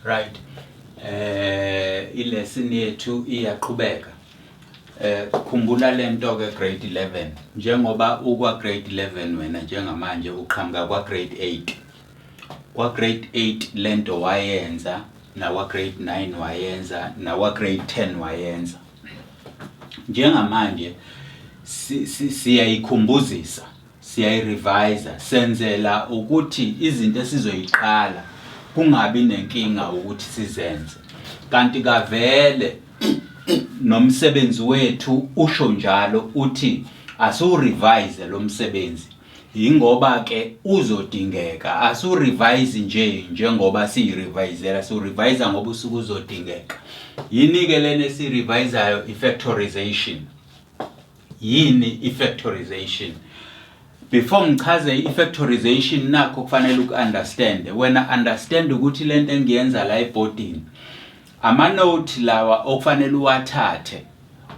Right. Ilesson yethu iyaqhubeka. Khumbula lento ke grade 11 njengoba ukwa grade 11 wena njengamanje uqhamuka kwa grade 8. Kwa grade 8 lento wayenza nawa grade 9 wayenza nawa grade 10 wayenza. Njengamanje siyayikhumbuzisa siyayirevisa senzela ukuthi izinto esizoyiqala kungabi nenkinga ukuthi sizenze kanti kavele nomsebenzi wethu usho njalo uthi asiwurevise lo msebenzi yingoba ke uzodingeka asiwurevise nje njengoba siyirevisela siwurevise ngoba usuke uzodingeka yini ke lena esiyirevisayo i-factorization Yini i-factorization? Before ngichaze i-factorization nakho kufanele uku-understand. Wena understand ukuthi lento engiyenza la ebhodini ama-note lawa okufanele uwathathe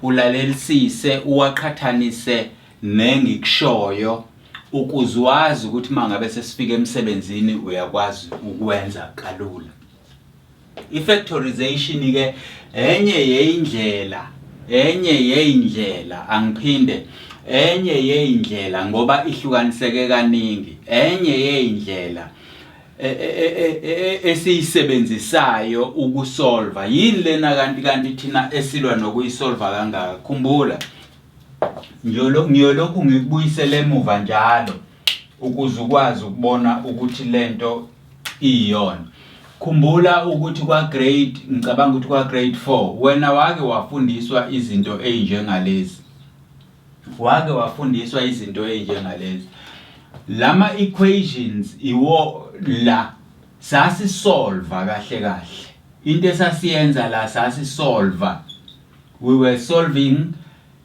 ulalelisise uwaqhathanise nengikushoyo ukuze wazi ukuthi uma ngabe sesifika emsebenzini uyakwazi ukwenza kalula. I-factorization ke enye yeyindlela enye yeyindlela angiphinde enye yeyindlela ngoba ihlukaniseke kaningi enye yeyindlela e, e, e, esiyisebenzisayo ukusolva yini lena kanti kanti thina esilwa nokuyisolva kangaka khumbula ngiyolokhu ngikubuyisela emuva njalo ukuze ukwazi ukubona ukuthi lento iyona khumbula ukuthi kwa grade ngicabanga ukuthi kwa grade 4 wena wake wafundiswa izinto ezinjengalezi wake wafundiswa izinto ezinjengalezi lama equations iwo la sasisolva kahle kahle into esasiyenza la sasisolva we were solving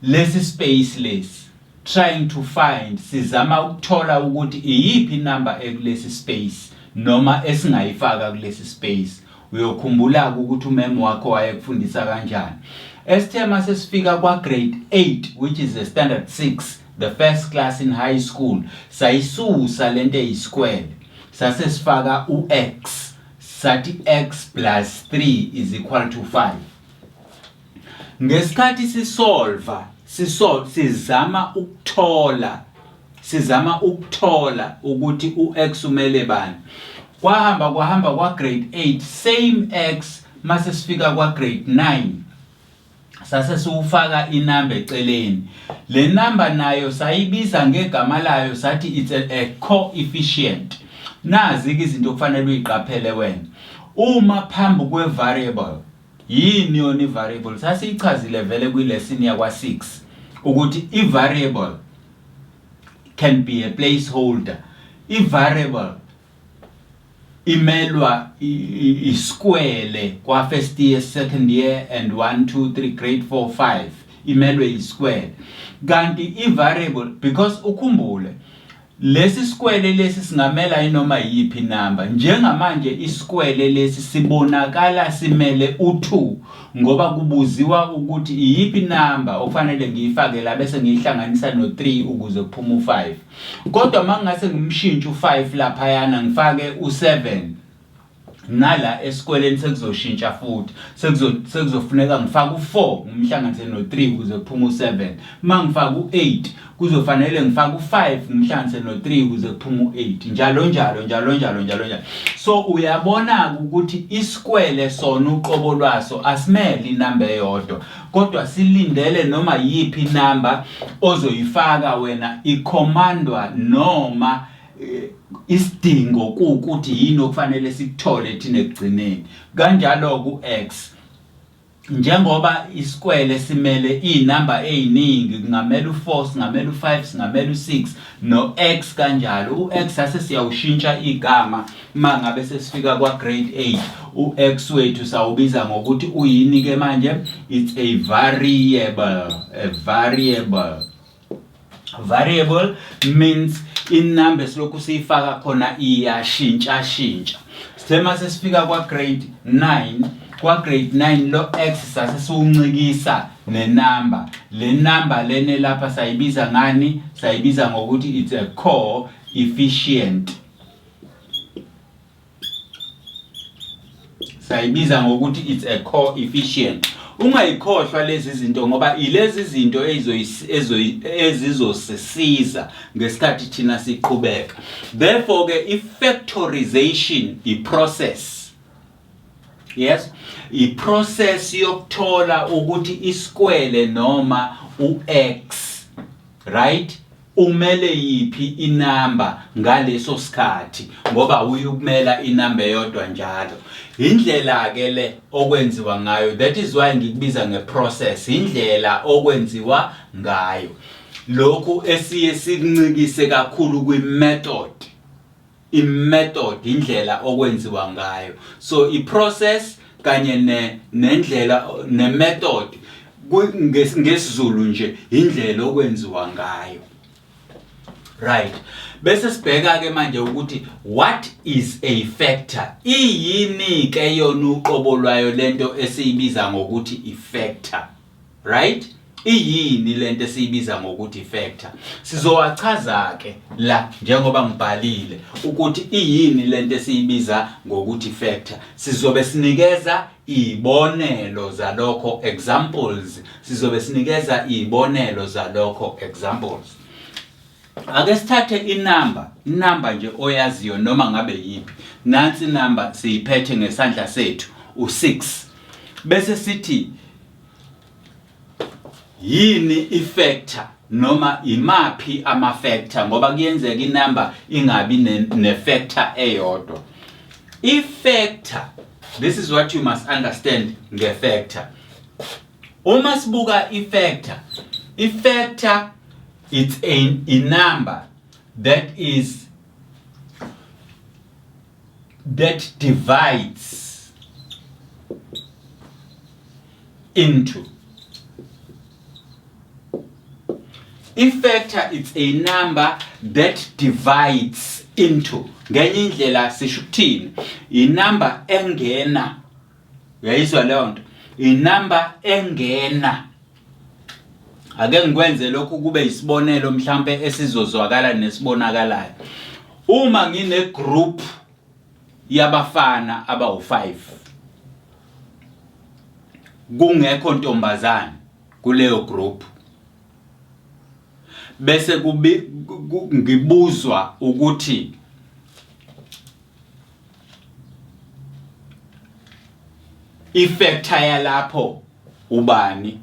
lesi space lesi trying to find sizama ukuthola ukuthi iyiphi inumber ekulesi space noma esingayifaka kulesi space uyokhumbula ukuthi umem wakho wayekufundisa kanjani esithe mase sifika kwa grade 8 which is the standard 6 the first class in high school sayisusa lento eyisquare sase sifaka u-x sathi x plus 3 is equal to 5 Ngesikhathi sisolva, sisol sizama ukuthola sizama ukuthola ukuthi u-x umele bani. Kwahamba kwahamba kwa grade 8 same x mase sifika kwa grade 9 sase siwufaka inamba eceleni. Le namba nayo sayibiza ngegama layo sathi it's a coefficient. Nazi ke izinto okufanele uyiqaphele wena. Uma phambi kwe-variable Yini yona i-variable? Sasiyichazile vele kwi-lesson yakwa-6 ukuthi i-variable can be a placeholder. I-variable imelwa iskwele kwa first year, second year and 1 2 3 grade 4 5 imelwe iskwele. Kanti i-variable because ukhumbule Lesi sikwele lesi singamela inoma yiphi inamba. Njengamanje isikwele lesi sibonakala simele u-2 ngoba kubuziwa ukuthi iyiphi inamba okufanele ngiyifake la bese ngiyihlanganisa no-3 ukuze kuphume u-5. Kodwa uma ngingase ngimshintshe u-5 laphayana ngifake u-7 nala esikoleni sekuzoshintsha futhi sekuzofuneka ngifake u4 ngimhlanganise no3 ukuze kuphume u7 uma ngifaka u8 kuzofanele ngifake u5 ngimhlanganise no3 ukuze kuphume u8 njalo njalo njalo njalo njalo njalo so uyabona ukuthi isikwele sona uqobo lwaso asimele inamba eyodwa kodwa silindele noma yiphi inamba ozoyifaka wena ikhomandwa noma Eh, isidingo kuwukuthi yini okufanele sikuthole thina ekugcineni kanjalo ku-x njengoba isikwele simele iy'namba ey'ningi kungamele u-4 singamele u-5 singamele u-6 no-x kanjalo u-x sase siyawushintsha igama uma ngabe sesifika kwa-grade 8 u-x wethu sawubiza ngokuthi uyini-ke manje it's a variable a variable Variable means inumber esilokhu siyifaka khona iyashintshashintsha. Sithe mase sifika kwa grade 9, kwa grade 9 lo x sase siwuncikisa nenumber. Le number lene lapha sayibiza ngani? Sayibiza ngokuthi it's a coefficient. Sayibiza ngokuthi it's a coefficient. Ungayikhohlwa lezi zinto ngoba ilezi zinto ezizosisiza ngesikhathi thina siqhubeka. Therefore ke i-factorization i-process. Yes, i-process yokuthola ukuthi isikwele noma u-x, right, umele yiphi inamba ngaleso sikhathi, ngoba uyukumela inamba eyodwa njalo. Indlela ke le okwenziwa ngayo, that is why ngikubiza ngeprocess, indlela okwenziwa ngayo. Lokhu esiye sikuncikise kakhulu kwi-method, i-method, indlela okwenziwa ngayo. So i-process kanye ne nendlela ne-method ngesiZulu nje indlela okwenziwa ngayo. Right, bese sibheka ke manje ukuthi what is a factor, iyini ke yona uqobo lwayo lento esiyibiza ngokuthi i-factor. Right, iyini lento esiyibiza ngokuthi factor? Sizowachaza ke la njengoba ngibhalile ukuthi iyini lento esiyibiza ngokuthi factor. Sizobe sinikeza izibonelo zalokho, examples. Sizobe sinikeza izibonelo zalokho, examples. Ake sithathe inamba, inamba nje oyaziyo noma ngabe yiphi. Nansi inamba siyiphethe ngesandla sethu, u6. Bese sithi yini ifactor noma imaphi ama-factor, ngoba kuyenzeka inamba ingabi ne-factor eyodwa. I-factor, this is what you must understand nge-factor. Uma sibuka i-factor, i-factor it's a number that is that divides into. I-factor it's a number that divides into. Ngenye indlela sisho ukuthini? Inamba engena, uyayizwa leyo nto? Inamba engena. Ake ngikwenze lokhu kube isibonelo mhlambe esizozwakala nesibonakalayo. Uma ngine group yabafana abawu5, kungekho ntombazane kuleyo group, bese kubi ngibuzwa ukuthi ifactor yalapho ubani,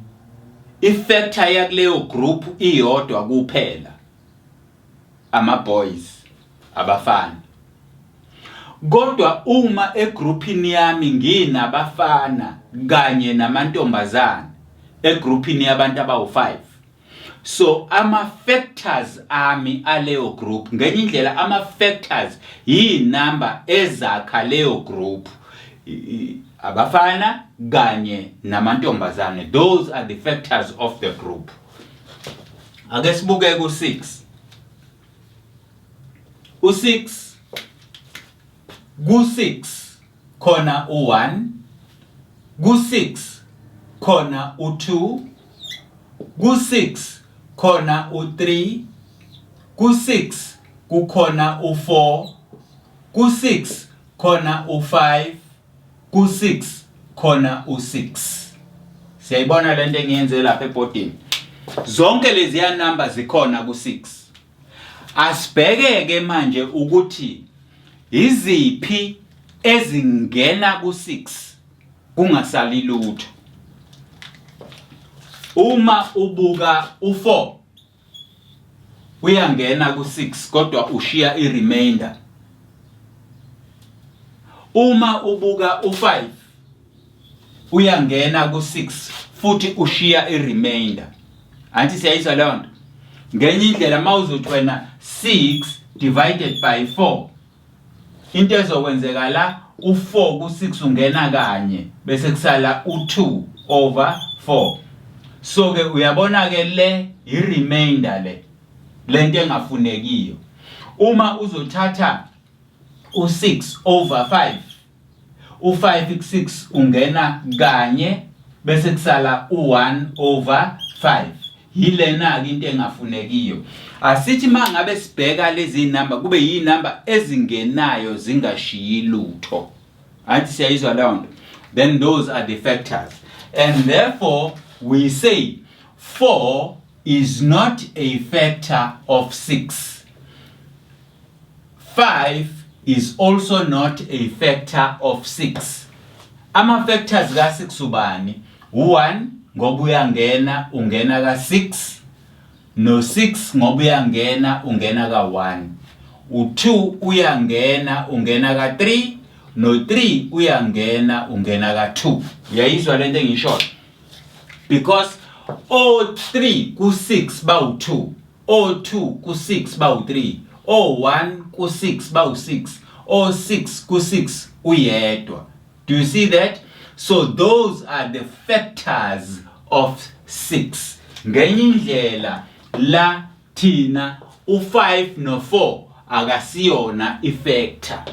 ifactor yakuleyo group iyodwa kuphela, ama boys, abafana. Kodwa uma egroupini yami nginabafana kanye namantombazane, egroupini yabantu abawu5, so ama factors ami aleyo group, ngenye indlela ama factors yinamba ezakha leyo group, abafana kanye namantombazane, those are the factors of the group. Ake sibuke ku6. U6, ku6 khona u1, ku6 khona u2, ku6 khona u3, ku6 kukhona u4, ku6 khona u5, ku6 khona u6. Siyayibona lento engiyenze lapha ebhodini? Zonke leziya number zikhona ku6. Asibheke ke manje ukuthi iziphi ezingena ku6 kungasali lutho. Uma ubuka u4 uyangena ku6 kodwa ushiya i-remainder. Uma ubuka u5 uyangena ku6 futhi ushiya i-remainder. Anti siyayizwa leyo nto? Ngenye indlela mawuzothi wena 6 divided by 4, into ezokwenzeka la, u4 ku6 ungena kanye bese kusala u2 over 4. So ke uyabona ke le i-remainder, le lento engafunekiyo. Uma uzothatha u6 over 5, u5 ku6 ungena kanye bese kusala u1 over 5. Yilena ke into engafunekiyo. Asithi mangabe sibheka lezi number kube yinamba ezingenayo zingashiyi lutho. Anti siyayizwa leyo nto? Then those are the factors. And therefore we say 4 is not a factor of 6. 5 is also not a factor of 6. Ama factors ka 6 ubani? U1 ngoba uyangena ungena ka 6, no 6 ngoba uyangena ungena ka 1. U2 uyangena ungena ka 3, no 3 uyangena ungena ka 2. Uyayizwa lento engishoyo? Because o3 ku6 bawu2, o2 ku6 bawu3, o1 ku6 bawu6, o6 ku6 uyedwa. Do you see that? So those are the factors of 6. Ngenye indlela la thina u5 no4 akasiyona ifactor.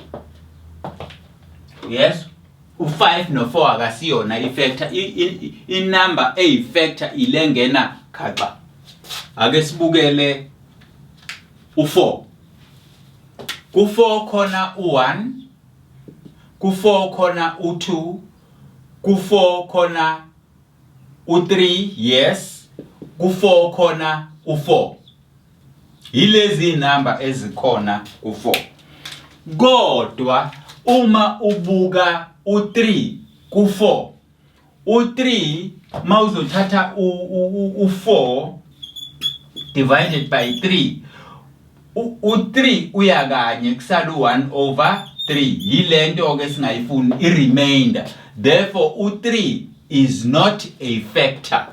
Yes, u5 no4 akasiyona ifactor. Inumber eyifactor ilengena khaxa. Ake sibukele u4. Ku4 khona u1, ku4 khona u2, ku4 khona u3, yes, ku4 khona u4. Yilezi inamba ezikhona ku4. Kodwa uma ubuka u3 ku4, u3 mawuzothatha u4 divided by 3, u3 uya kanye, kusala u1 over 3. Yilento ke singayifuni, i-remainder. Therefore u3 is not a factor,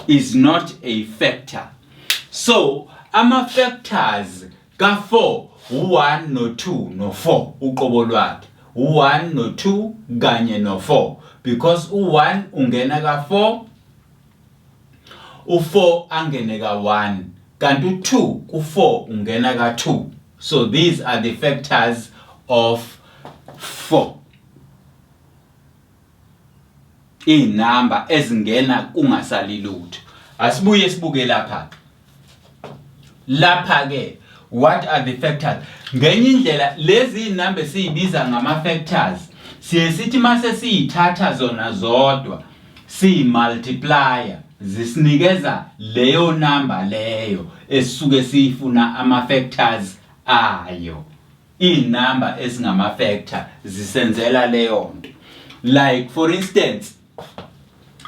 is not a factor. So ama factors ka4 u1 no2 no4 uqobo lwakhe, u1 no2 kanye no4, because u1 ungena ka4, u4 angene ka1, kanti u2 ku4 ungena ka2. So these are the factors of 4, inamba ezingena kungasali lutho. Asibuye sibuke lapha. Lapha ke, what are the factors? Ngenye indlela lezi inamba esiyibiza ngama factors, siye sithi mase siyithatha zona zodwa siyi-multiplier, zisinikeza leyo number leyo esisuke siyifuna ama factors ayo. Inamba ezingama factor zisenzela leyo nto. Like for instance,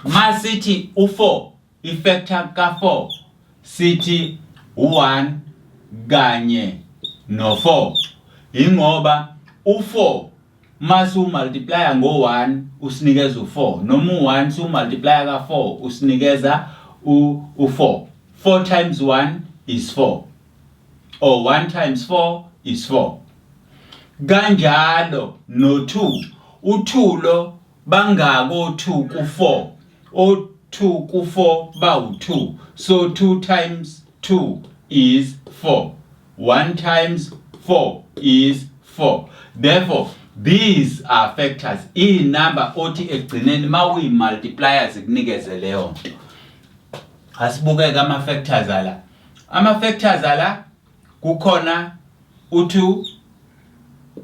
masithi u4, ifactor ka4 sithi u1 kanye no4, ingoba u4 mase umultiplya ngo1 usinikeza u4, noma u1 sumultiplya ka4 usinikeza u4. 4 times 1 is 4, or 1 times 4 is 4. Kanjalo no2, u2 lo bangako 2 ku4? O2 ku4 bawu2, so 2 times 2 is 4, 1 times 4 is 4. Therefore these are factors, inumber othi ekugcineni mawuyi-multiplier zikunikeze leyo nto. Asibukeke ama-factors ala. Ama-factors ala kukhona u2,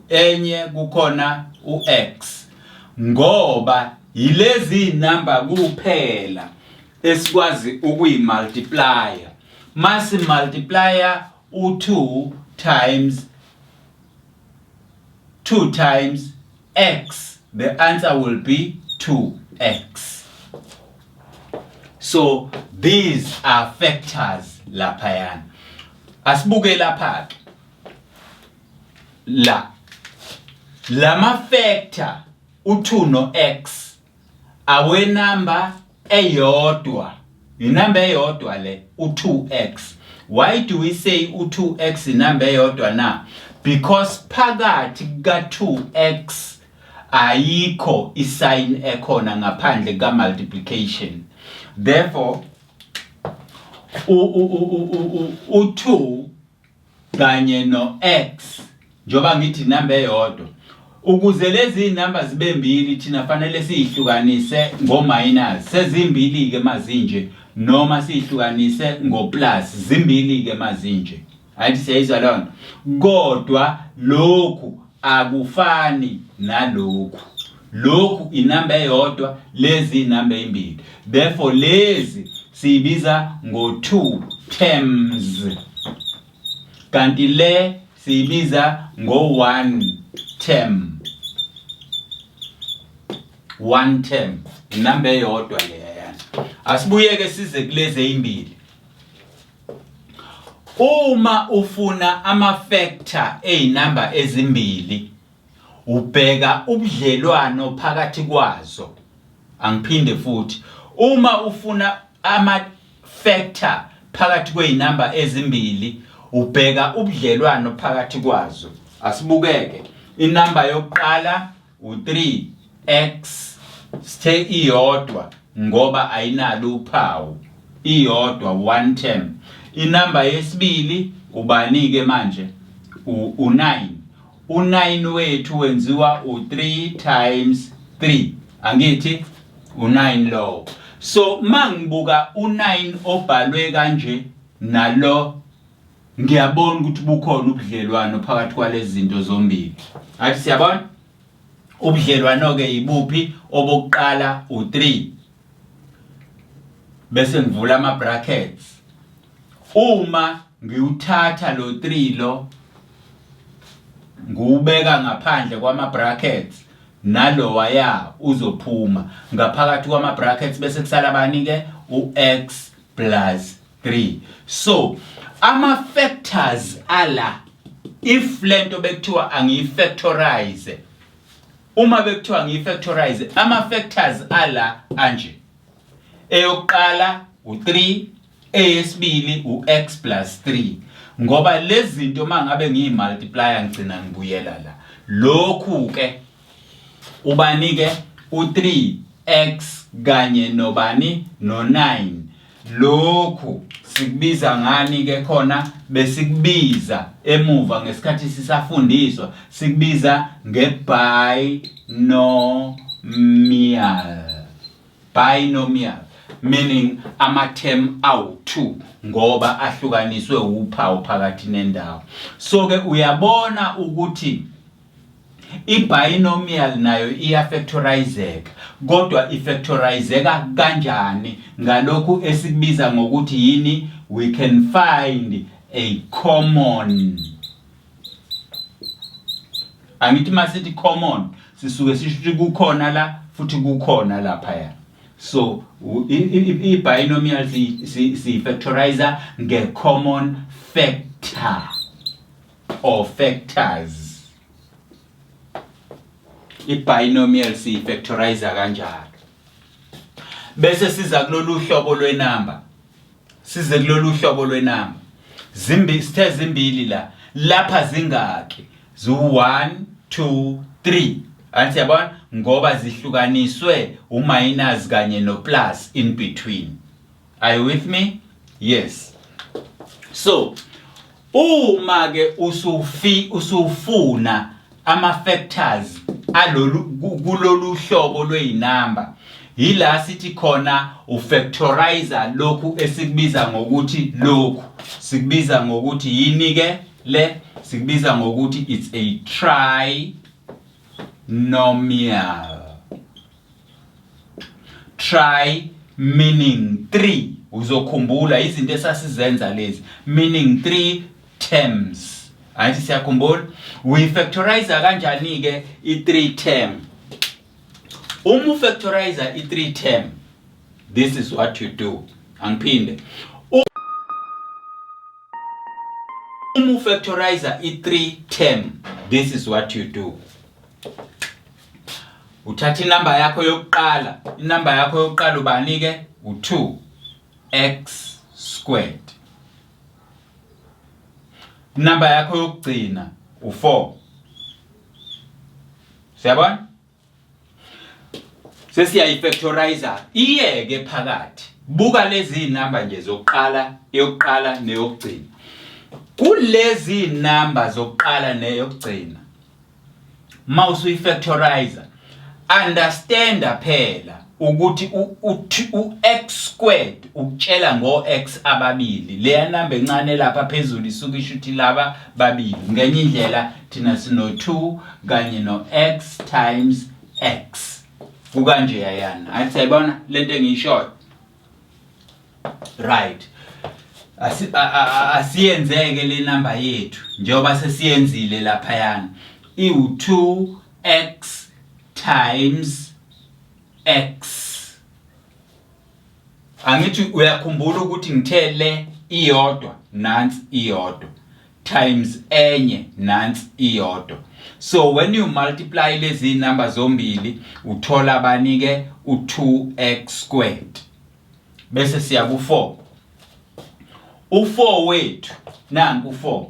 enye kukhona ux, ngoba yilezi number kuphela esikwazi ukuyimultiplya. Masi multiplya u2 times 2 times x, the answer will be 2x. So these are factors laphayana. Asibuke lapha ke, la lama factor u2 no x awe number eyodwa, inamba eyodwa le u2x. Why do we say u2x inamba eyodwa na? Because phakathi ka2x ayikho isign ekhona ngaphandle ka multiplication. Therefore u2 kanye no-x, njengoba ngithi inamba eyodwa, ukuze lezi inamba zibe mbili thina fanele siyihlukanise ngo-minus, sezimbili ke mazinje, noma siyihlukanise ngo-plus, zimbili ke mazinje. Ayithi siyayizwa leyo nto? Kodwa lokhu akufani nalokhu. Lokhu inamba eyodwa, lezi inamba ezimbili. Therefore lezi siyibiza ngo-2 terms. Kanti le siyibiza ngo-1 term. 1 term inamba eyodwa leya. Asibuyeke size kulezi ezimbili. Uma ufuna ama-factor ezinamba ezimbili ubheka ubudlelwano phakathi kwazo. Angiphinde futhi, uma ufuna ama-factor phakathi kwezinamba ezimbili ubheka ubudlelwano phakathi kwazo. Asibukeke inamba yokuqala u-3x, sithe iyodwa ngoba ayinalo uphawu, iyodwa, one term. Inamba yesibili ubani ke manje? U-9. U-9 wethu wenziwa u-3 times 3, angithi u-9 lowo. So mangibuka u-9 obhalwe kanje nalo, ngiyabona ukuthi bukhona ubudlelwano phakathi kwalezi zinto zombili. Athi siyabona ubudlelwano ke ibuphi? Obokuqala u3, bese ngivula ama brackets. Uma ngiwuthatha lo 3 lo ngiwubeka ngaphandle kwama brackets, nalowaya uzophuma ngaphakathi kwama brackets, bese kusala bani ke? U-x plus 3. So ama factors ala, if lento bekuthiwa angiyifactorize, uma bekuthiwa ngiyifactorize, ama factors ala anje: eyokuqala u3, eyesibili u-x plus 3, ngoba lezi zinto mangabe ngiyimultiplier ngigcina ngibuyela la. Lokhu ke ubani ke? U3x kanye nobani? No9. Lokhu sikubiza ngani ke khona? Besikubiza emuva ngesikhathi sisafundiswa, sikubiza ngebinomial. Binomial meaning ama-term awu-2 ngoba ahlukaniswe uphawu phakathi nendawo. So ke uyabona ukuthi i-binomial nayo iyafactorizeka, kodwa ifactorizeka kanjani? Ngalokhu esikubiza ngokuthi yini? We can find a common. Angithi masithi common sisuke sisho ukuthi kukhona la futhi kukhona laphaya. So i-binomial siyifactorizer nge-common factor or factors. I-binomial siyifactorizer kanjalo. Bese siza kulolu hlobo lwenamba, size kulolu hlobo lwenamba. Zimbi, sithe zimbili la, lapha zingaki? Zu-1 2 3. Angithi yabona, ngoba zihlukaniswe uminus kanye no plus in between. Are you with me? Yes. So uma ke usufi usufuna ama factors alolu kulolu hlobo lweyinamba, yila sithi khona ufactorizer lokhu esikubiza ngokuthi, lokhu sikubiza ngokuthi yini ke le? Sikubiza ngokuthi it's a trinomial. Tri meaning 3, uzokhumbula izinto esasizenza lezi, meaning 3 terms. Angithi siyakhumbula? We factorize kanjani ke i3 term? Uma ufactorize i3 term, this is what you do. Angiphinde, uma ufactorize i3 term, this is what you do. Uthatha inamba yakho yokuqala. Inamba yakho yokuqala ubani ke? U2 x squared. Inamba yakho yokugcina u4. Siyabona, sesiyayifactorize iyeke phakathi. Buka lezi namba nje zokuqala, eyokuqala neyokugcina. Kulezi namba zokuqala neyokugcina, ma usuyifactorize, understanda phela ukuthi u-x squared ukutshela ngo-x ababili. Leya namba encane lapha phezulu isuke isho ukuthi laba babili. Ngenye indlela thina sino-2 kanye no-x times x. Kukanje yayana. Athi siyayibona lento engiyishoyo. Right. Asiyenzeke le number yethu njengoba sesiyenzile laphayana. Iwu 2x times x. Angithi uyakhumbula ukuthi ngithe le iyodwa nansi iyodwa times enye nansi iyodwa. So when you multiply lezi number zombili uthola bani ke? U2x squared. Bese siya ku4. U4 wethu nanku u4.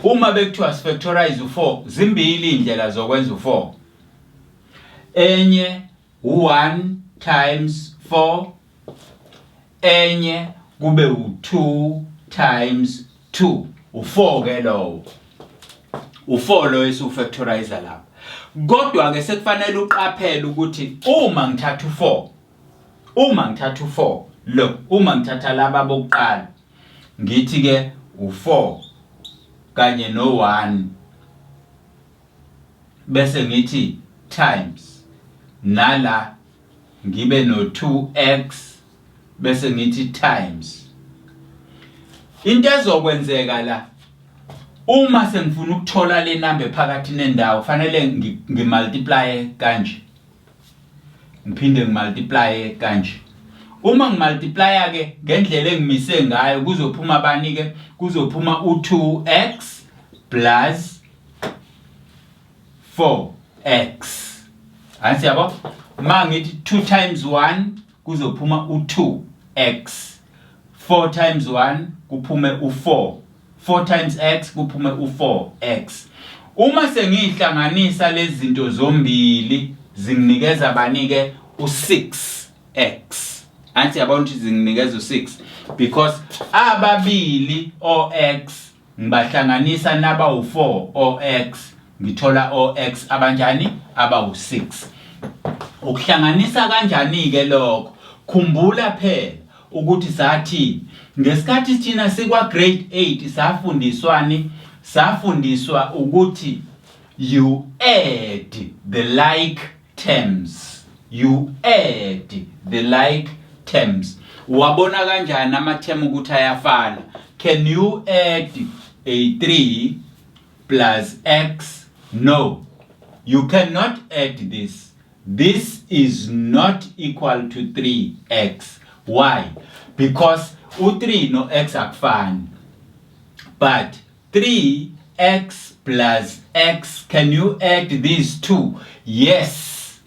Uma bekuthiwa sifactorize u4, zimbili indlela zokwenza u4. Enye u1 times 4, enye kube u2 times 2. U4 ke lowo, u4 lo esiwufactorize lapha. Kodwa ke sekufanele uqaphele ukuthi uma ngithatha u4, uma ngithatha u4 lo, uma ngithatha laba bokuqala, ngithi ke u4 kanye no1, bese ngithi times nala ngibe no 2x, bese ngithi times. Into ezokwenzeka la, uma sengifuna ukuthola le number phakathi nendawo, fanele ngimultiply kanje, ngiphinde ngimultiply kanje. Uma ngimultiplya ke ngendlela engimise ngayo, kuzophuma bani ke? Kuzophuma u2x plus 4x. Angithi yabo, ma ngithi 2 times 1 kuzophuma u2x, 4 times 1 kuphume u4, 4 times x kuphume u4x. Uma sengihlanganisa lezi zinto zombili zinginikeza bani ke? U6x. Angithi yabona ukuthi zinginikeza u6 because ababili ox ngibahlanganisa naba u4 ox, ngithola ox abanjani? Abawu6. Ukuhlanganisa kanjani ke lokho? Khumbula phela ukuthi sathi ngesikhathi thina sikwa grade 8 safundiswani? Safundiswa ukuthi you add the like terms, you add the like terms. Wabona kanjani ama-term ukuthi ayafana? Can you add a 3 plus x? No, you cannot add this. This is not equal to 3x. Why? Because u3 no x akufani. But 3x plus x, can you add these two? Yes,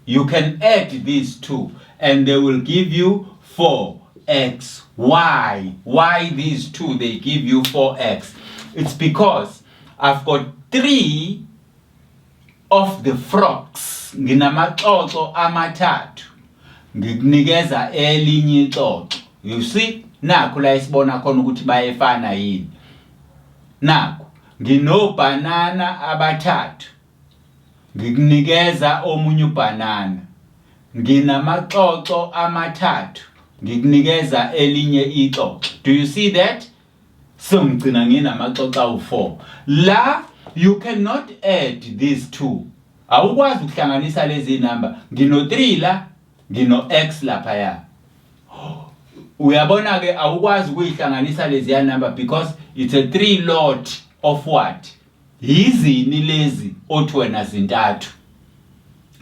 you can add these two and they will give you 4x. Why? Why these two, they give you 4x? It's because I've got 3 of the frogs. Nginamaxoxo amathathu, ngikunikeza elinye ixoxo. You see, nakho la esibona khona ukuthi bayefana yini. Nakho nginobhanana abathathu, ngikunikeza omunye ubhanana. Nginamaxoxo amathathu, ngikunikeza elinye ixoxo. Do you see that? So ngigcina nginamaxoxo awu4 la. You cannot add these two, awukwazi ukuhlanganisa lezi number. Ngino 3 la, ngino x lapha ya. Uyabona ke, awukwazi ukuyihlanganisa lezi number because it's a 3 lot of what? Yizini lezi othi wena zintathu?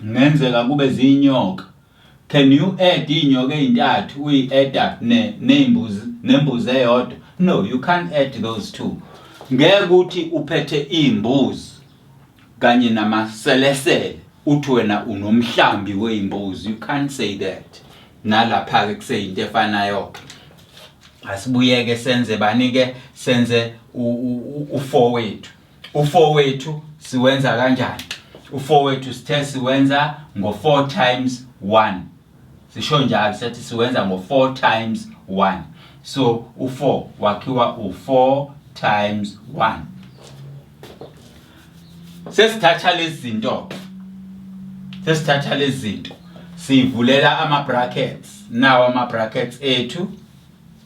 Ngenzeka kube zinyoka. Can you add inyoka ezintathu, uyi-adda ne nezimbuzi nembuzi eyodwa? No, you can't add those two. Ngeke uthi uphethe imbuzi kanye namaselesele uthi wena unomhlambi weyimbuzi. You can't say that. Nalapha ke kuseyinto efanayo. Asibuyeke senze bani ke? Senze u4 wethu. U4 wethu siwenza kanjani u4 wethu? Sithe siwenza ngo4 times 1. Sisho njalo, sathi siwenza ngo4 times 1. So u4 wakhiwa u4 times 1. Sesithatha lezi zinto, sesithatha lezi zinto, sivulela ama brackets. Nawo ama brackets ethu,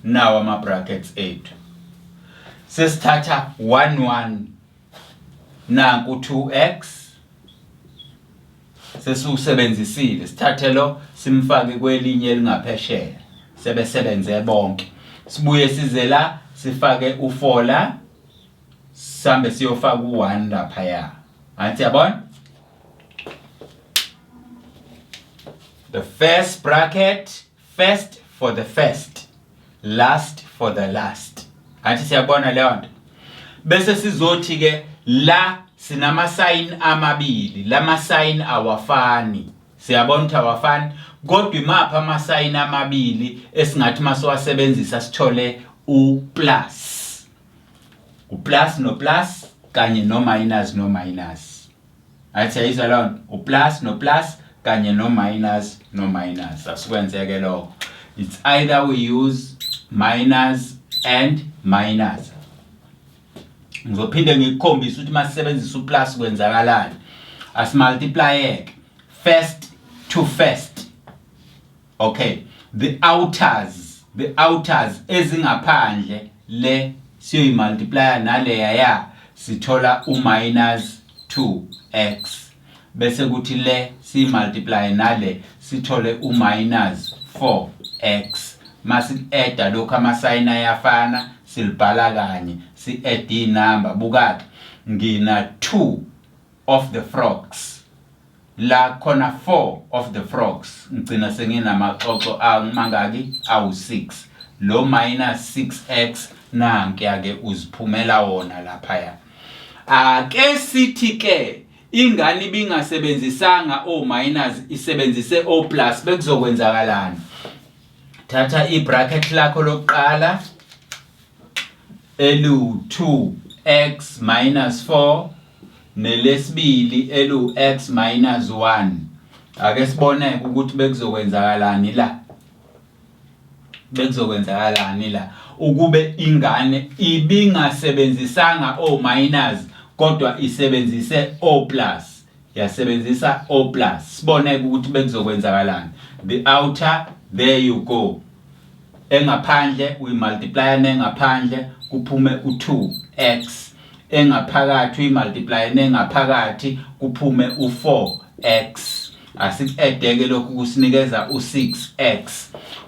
nawo ama brackets ethu. Sesithatha 1 1, nanku 2x. Sesiwusebenzisile, sithathe lo simfake kwelinye elingaphesheya. Sebesebenze bonke. Sibuye size la sifake u4 la, sihambe siyofaka u1 laphaya. Angithi yabona? The first bracket, first for the first, last for the last. Athi siyabona leyo nto. Bese sizothi ke la sinama sign amabili, lama sign awafani. Siyabona ukuthi awafani, kodwa imaphi ama sign amabili esingathi masiwasebenzisa sithole u plus. U plus no plus kanye no minus no minus. Athi ayizwa leyo nto, u plus no plus kanye no minus no minus. Asikwenzeke lokho. It's either we use minus and minus. Ngizophinde ngikukhombise ukuthi masisebenzisa uplus kwenzakalani. Asimultiplyeke first to first. Okay, the outers, the outers ezingaphandle le siyoyimultiplya naleya ya sithola u-minus 2x, bese kuthi le siyimultiply nale sithole u-minus 4x. Masi-adda lokhu amasayini ayafana, silibhala kanye, si-add inamba. Buka-ke, ngina 2 of the frogs la khona, 4 of the frogs, ngigcina senginamaxoxo amangaki? Awu-6. Lo minus 6x nankiya ke uziphumela wona laphaya. Ake sithi ke ingane ibingasebenzisanga o minus, isebenzise o plus, bekuzokwenzakalani? Thatha i-bracket lakho lokuqala elu-2x minus 4 nelesibili elu-x minus 1. Ake sibone ukuthi bekuzokwenzakalani la, bekuzokwenzakalani la ukube ingane ibingasebenzisanga o minus kodwa isebenzise o plus, yasebenzisa o plus. Sibone ukuthi bekuzokwenzakalani. The outer, there you go, engaphandle uyimultiplya nengaphandle kuphume u2x, engaphakathi uyimultiply nengaphakathi kuphume u4x. Asiku-add-ke lokhu, kusinikeza u6x.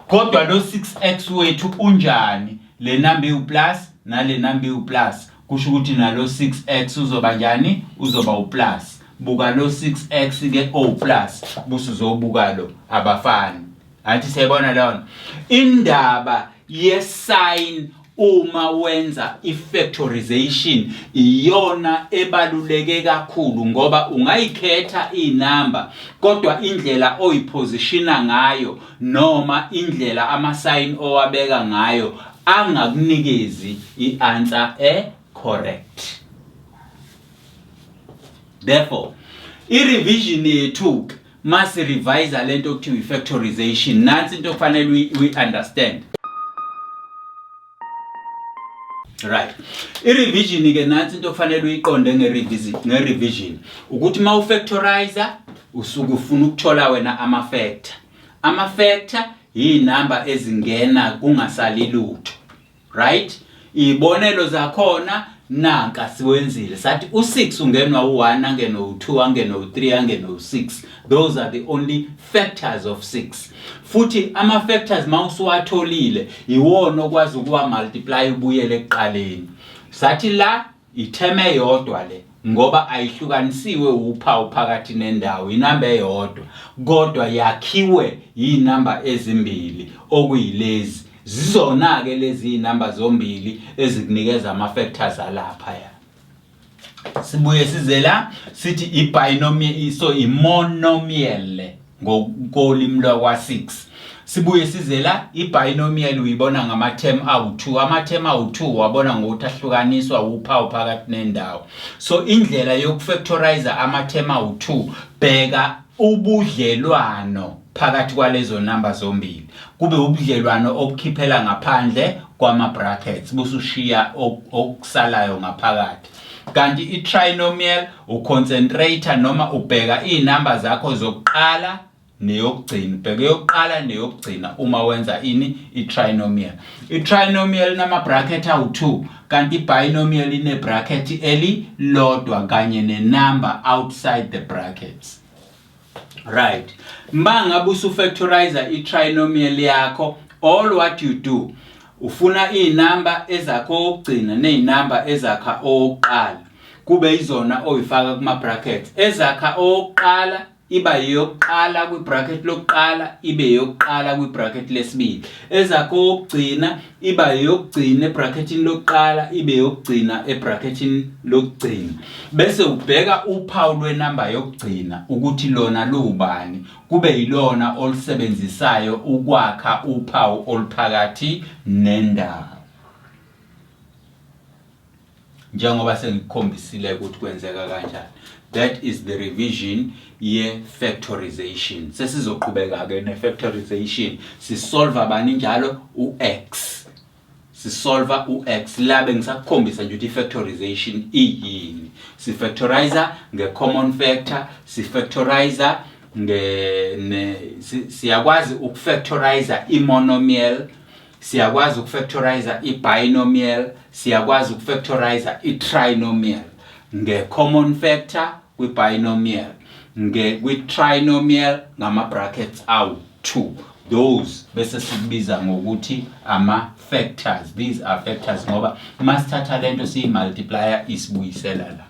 Kodwa lo 6x wethu unjani? Le number iwu-plus nale number iwu-plus, kusho ukuthi nalo 6x uzoba njani? Uzoba u-plus. Buka lo 6x ke o plus, busuzobuka lo, abafani. Athi siyayibona leyo indaba ye-sign. Uma wenza i-factorization, iyona ebaluleke kakhulu, ngoba ungayikhetha inamba, kodwa indlela oyipositiona ngayo noma indlela ama-sign owabeka ngayo angakunikezi i-answer e-correct. Therefore, i-revision yethu, masi revise lento okuthiwa i-factorization, nansi into okufanele we understand. Right, i-revision ke, nansi into okufanele uyiqonde nge-revision, ukuthi uma ufactorizer usuke ufuna ukuthola wena ama-factor. Ama-factor yinamba ezingena kungasali lutho, right? Ibonelo zakhona nanka siwenzile, sathi u6 ungenwa u1, angene u2, angene u3, angene u6. Those are the only factors of 6. Futhi ama factors mawusuwatholile, iwona okwazi ukuwa multiply ubuyele ekuqaleni. Sathi la iterm eyodwa le, ngoba ayihlukanisiwe uphawu phakathi nendawo, inamba eyodwa kodwa yakhiwe yinamba ezimbili, okuyilezi zizona ke lezi inamba zombili ezikunikeza ama factors alapha ya. Sibuye size la sithi i-binomial, so i-monomial ngokolimi lwakwa-6. Sibuye size la, i-binomial uyibona ngama-term awu-2. Ama-term awu-2 wabona ngokuthi ahlukaniswa uphawu phakathi nendawo. So indlela yokufactorize ama-term awu-2, bheka ubudlelwano phakathi kwalezo namba zombili, kube ubudlelwano obukhiphela ngaphandle kwama-brackets, busushiya okusalayo ngaphakathi. Kanti i-trinomial uconcentrate noma ubheka iy'namba zakho zokuqala neyokugcina, ubheka eyokuqala neyokugcina uma wenza ini? I-trinomial. I-trinomial inama-bracket awu-2, kanti i-binomial ine-bracket elilodwa kanye nenumber outside the brackets. Right. Mangabe usufactorizer i-trinomial yakho, all what you do ufuna izinamba ezakho okugcina nezinamba ezakha owokuqala kube izona oyifaka kuma brackets. Ezakha owokuqala iba eyokuqala kwi-bracket lokuqala, ibe eyokuqala kwi-bracket lesibili. Ezakho okugcina iba eyokugcina ebracketini lokuqala, ibe eyokugcina ebracketini lokugcina. Bese ubheka uphawu lwenamba yokugcina ukuthi lona luwubani, kube yilona olusebenzisayo ukwakha uphawu oluphakathi nendawo. Njengoba sengikukhombisile ukuthi kwenzeka kanjani. That is the revision ye-factorization. Sesizoqhubeka-ke ne-factorization. Sisolva bani njalo? U-x. Sisolva u-x. La bengisakukhombisa nje ukuthi i-factorization iyini. Sifactorizer nge-common factor, sifactorizer nge ne, siyakwazi ukufactorizer i-monomial, siyakwazi ukufactorizer i-binomial, siyakwazi ukufactorizer i-trinomial nge-common factor kwi-binomial, nge kwi-trinomial ngama-brackets awu-2. Those bese sikubiza ngokuthi ama-factors. These are factors ngoba uma sithatha lento siyi-multiplier isibuyisela la.